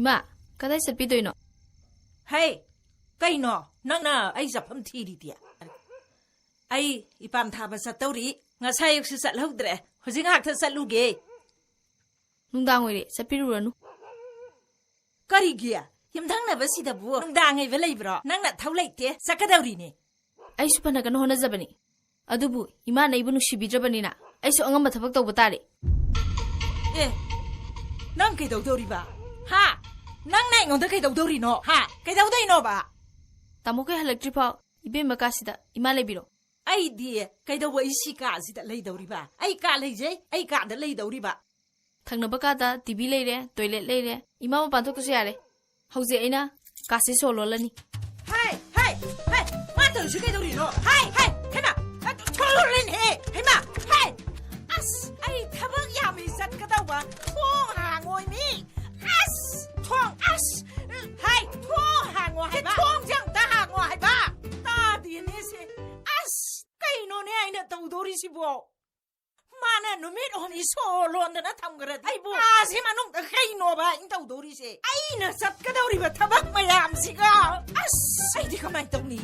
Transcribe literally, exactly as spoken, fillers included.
ꯏꯃꯥ, ꯀꯗꯥꯏ ꯆꯠꯄꯤꯗꯣꯏꯅꯣ? ꯍꯩ, ꯀꯩꯅꯣ? ꯅꯪꯅ ꯑꯩ ꯆꯠꯐꯝ ꯊꯤꯔꯤꯗꯤ? ꯑꯩ ꯏꯄꯥꯝ ꯊꯥꯕ ꯆꯠꯇꯧꯔꯤ꯫ ꯉꯁꯥꯏ ꯑꯌꯨꯛꯁꯨ ꯆꯠꯍꯧꯗ꯭ꯔꯦ꯫ ꯍꯧꯖꯤꯛ ꯉꯥꯛꯇ ꯆꯠꯂꯨꯒꯦ꯫ ꯅꯨꯡꯗꯥꯡ ꯑꯣꯏꯔꯦ, ꯆꯠꯄꯤꯔꯨꯔꯅꯨ꯫ ꯀꯔꯤꯒꯤ? ꯌꯨꯝꯊꯪꯅꯕꯁꯤꯗꯕꯨ ꯅꯨꯡꯗꯥꯡ ꯍꯥꯏꯕ ꯂꯩꯕ꯭ꯔꯣ? ꯅꯪ ꯅꯊꯧ ꯂꯩꯇꯦ, ꯆꯠꯀꯗꯧꯔꯤꯅꯦ꯫ ꯑꯩꯁꯨ ꯐꯅ ꯀꯟꯅ ꯍꯣꯠꯅꯖꯕꯅꯤ, ꯑꯗꯨꯕꯨ ꯏꯃꯥꯅ ꯑꯩꯕꯨ ꯅꯨꯡꯁꯤꯕꯤꯗ꯭ꯔꯕꯅꯤꯅ ꯑꯩꯁꯨ ꯑꯉꯝꯕ ꯊꯕꯛ ꯇꯧꯕ ꯇꯥꯔꯦ꯫ ꯑꯦ, ꯅꯪ ꯀꯩꯗꯧꯗꯧꯔꯤꯕ? ꯍꯥ? ꯅꯪꯅ ꯑꯩꯉꯣꯟꯗ ꯀꯩꯗꯧꯗꯧꯔꯤꯅꯣ? ꯍꯥ? ꯀꯩꯗꯧꯗꯣꯏꯅꯣꯕ? ꯇꯥꯃꯣꯈꯣꯏ ꯍꯜꯂꯛꯇ꯭ꯔꯤ ꯐꯥꯎ ꯏꯕꯦꯝꯃ ꯀꯥꯁꯤꯗ ꯏꯃꯥ ꯂꯩꯕꯤꯔꯣ꯫ ꯑꯩꯗꯤ ꯀꯩꯗꯧꯕ ꯑꯩ ꯁꯤ ꯀꯥꯁꯤꯗ ꯂꯩꯗꯧꯔꯤꯕ? ꯑꯩ ꯀꯥ ꯂꯩꯖꯩ, ꯑꯩ ꯀꯥꯗ ꯂꯩꯗꯧꯔꯤꯕ꯫ ꯊꯪꯅꯕ ꯀꯥꯗ ꯇꯤ ꯚꯤ ꯂꯩꯔꯦ, ꯇꯣꯏꯂꯦꯠ ꯂꯩꯔꯦ꯫ ꯏꯃꯥ ꯃꯄꯥꯟ ꯊꯣꯛꯇ꯭ꯔꯁꯨ ꯌꯥꯔꯦ꯫ ꯍꯧꯖꯤꯛ ꯑꯩꯅ ꯀꯥꯁꯦ ꯁꯣ ꯂꯣꯜꯂꯅꯤ꯫ ꯍꯥꯏ, ꯍꯥꯏ, ꯍꯥꯏ, ꯃꯥ ꯇꯧꯔꯤꯁꯤ ꯀꯩꯗꯧꯔꯤꯅꯣ? ꯍꯥꯏ, ꯍꯥꯏ, ꯍꯩꯃꯥ, ꯁꯣ ꯂꯣꯜꯂꯦꯅꯦꯍꯦ, ꯍꯩꯃꯥ, ꯍꯥꯏ꯫ ꯑꯁ, ꯑꯩ ꯊꯕꯛ ꯌꯥꯝꯃꯤ ꯆꯠꯀꯗꯧꯕ, ꯊꯣꯡ ꯍꯥꯡꯉꯣꯏ ꯃꯤ꯫ ꯑꯁ, ꯊꯣꯡ, ꯑꯁ, ꯍꯥꯏ, ꯊꯣꯡ ꯍꯥꯡꯉꯣ ꯍꯥꯏꯕ꯫ ꯊꯣꯡꯁꯦ ꯑꯝꯇ ꯍꯥꯡꯉꯣ ꯍꯥꯏꯕ꯫ ꯇꯥꯗꯦꯅꯦ ꯁꯦ꯫ ꯑꯁ, ꯀꯩꯅꯣꯅꯦ ꯑꯩꯅ ꯇꯧꯗꯧꯔꯤꯁꯤꯕꯣ? ꯃꯥꯅ ꯅꯨꯃꯤꯠ ꯍꯨꯝꯅꯤ ꯁꯣ ꯂꯣꯟꯗꯅ ꯊꯝꯈ꯭ꯔꯗꯤ ꯑꯩꯕꯨ ꯀꯥꯁꯤ ꯃꯅꯨꯡꯗ ꯀꯩꯅꯣꯕ ꯑꯩꯅ ꯇꯧꯗꯧꯔꯤꯁꯦ? ꯑꯩꯅ ꯆꯠꯀꯗꯧꯔꯤꯕ ꯊꯕꯛ ꯃꯌꯥꯝꯁꯤꯒ꯫ ꯑꯁ, ꯑꯩꯗꯤ ꯀꯃꯥꯏꯅ ꯇꯧꯅꯤ?